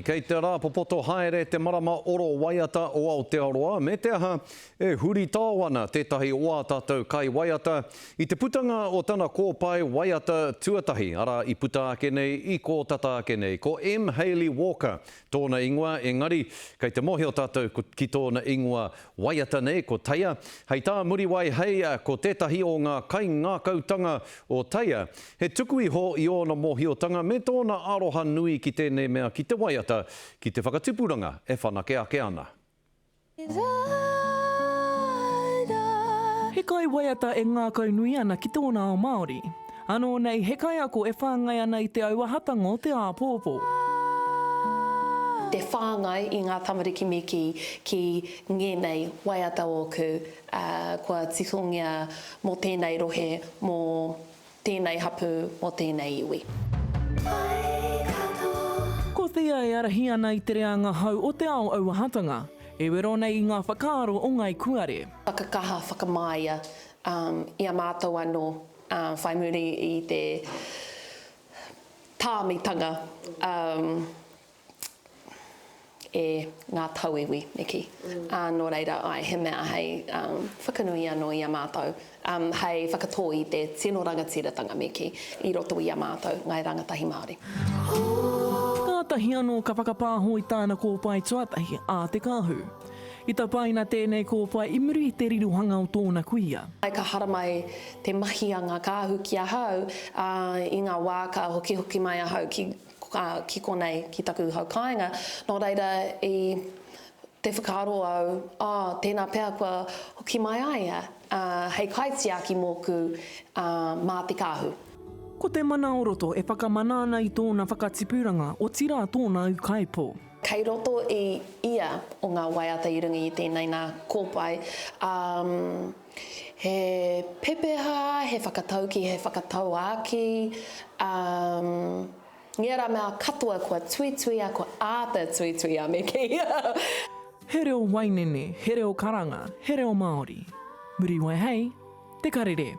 Kei te rāpopoto haere te marama oro waiata o Aotearoa, me te aha, e huritao ana tētahi o ā tātou kaiwaiata i te putanga o tana kōpae waiata tuatahi, arā, i puta ake nei, i kō tata ake nei. Ko M. Hayley Walker tōna ingoa, engari, kei te mōhio tātou ki tōna ingoa waiata nei, ko Teia. Hei tā Muriwai Hei, ko tētahi o ngā kaingākautanga o Teia, he tuku iho i ōna mōhiotanga me tōna aroha nui ki tēnei mea ki te waiata, ki te whakatipuranga e whanake ake ana. He kaiwaiata e ngākaunui ana ki tōna ao Māori. Anō nei he kaiako e whāngai ana i te auahatanga o te āpōpō. Te whāngai i ngā tamariki me kī ki ngēnei waiata ōku, ā, kua titongia mō tēnei rohe, mō tēnei hapū, mō tēnei iwi. Ko Thea e arahi ana i te reanga hou o te ao auahatanga, e wero nei i ngā whakaaro o Ngāi Kuare. Whakakaha, whakamāia i a mātou anō whai muri i te tāmitanga e ngā tauiwi, me kī. Nō reira, āe, he mea hei whakanui anō i a mātou, hei whakatō i te tino rangatiratanga, me kī, i roto i a mātou, ngāi rangatahi Māori. Kātahi anō ka whakapāho i tāna kōpae tuatahi, a Te Kāhu. I tapaina tēnei kōpae i muri i te rirohanga o tōna kuia. Ka haramai te mahi a ngā kāhu ki ahau, ā, i ngā wā ka hokihoki mai ahau ki, ki konei, ki taku hau kāinga. Nō reira, i te whakaaro au, ā, tēnā pea kua hoki mai a ia, ā, hei kaitiaki mōku, ā, mā te kāhu. Ko te mana o roto e whakamana ana i tōna whakatipuranga, otirā tōna ūkaipō. Kei roto i ia o ngā waiata i runga i tēnei nā kōpae, ā, he pepeha, he whakatauki, he whakatauākī, ā, ngērā mea katoa kua tuituia, kua āta tuituia me kī. He reo wainene, he reo karanga, he reo Māori. Muriwai hei, Te Karere.